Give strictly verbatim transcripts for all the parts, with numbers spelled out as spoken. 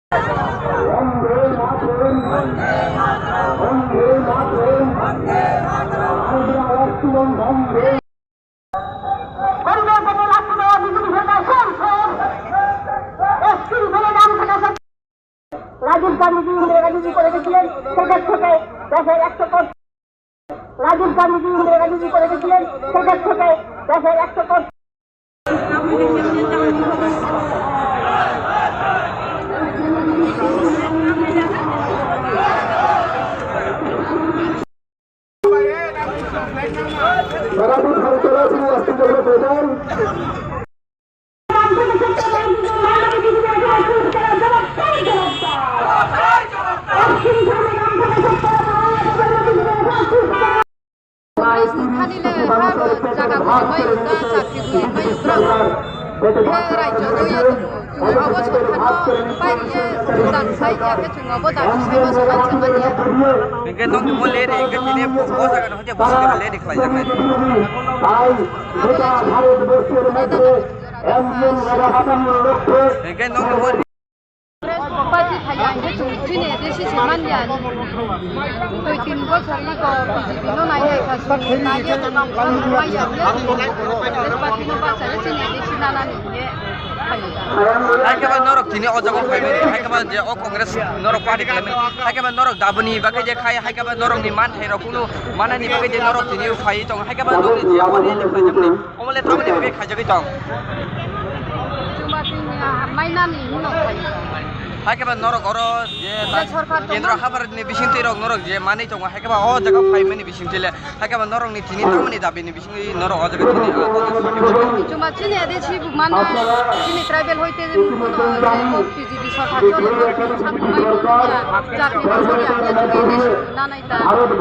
রাজীব গান্ধীজি ইন্দিরা গান্ধীজি করে গেছিলেন, সেখান থেকে দেশের একশো কোটি, রাজীব গান্ধীজি ইন্দিরা গান্ধীজি করে গেছিলেন, সেখান থেকে দেশের একশো কোটি। সারা দিন ভারতের রাজধানী রাষ্ট্রীয় প্রধান। Thani le har jaga bui mai ta chakri bui mai bra. He raijyo doya tubu. Abo sorkar no pai ye dan sai ya ke chungo bo dan sai ma saman saman ya. Hingke nong ni mo le de, hingke tini bo jaga no hingke bo jaga le de khlai jaknai. Abo le chungo. Hingke nong ni mo Congress party thaiya hingke chwng chini A D C se manya. Dui tin bochor ni ko B J P no nai nai kha chwng nai ye tong nang kha manya ye. Congress party no bachai chini A D C nana ni ye. Hai khe ba norok tini o jaga phai mani, hai khe ba je o Congress norok party khlai mani, hai khe ba norok daboni bagwi je khai, hai khe ba norok ni man thai rok kunu manani bagwi je norok tini phai tong, hai khe ba norok je o ni le phai jakni. Omo le tamoni bagwi khaijagwi tong. Chuma chini, ah, mainani hino khai. Hai khe ba norok oro je ta sorkar tongma. Kendro habar ni bising twi rok norok je manwi tongo, hai khe ba o jaga phaimani bising twi le, hai khe ba norok ni tini tamoni dabi ni bising twi norok o jaga tini, ah, Chuma chini ade si bu mano, chini tribal hoite kuno je P G D sorkar chole, chini sakmai ya, chakri no chole, ade si nanai.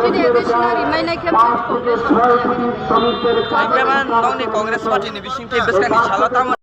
Chini A D C no rimai nai khe bo Congress party ya. Hai khe ba nokni Congress party ni bisingtwi bwskangni salo tamo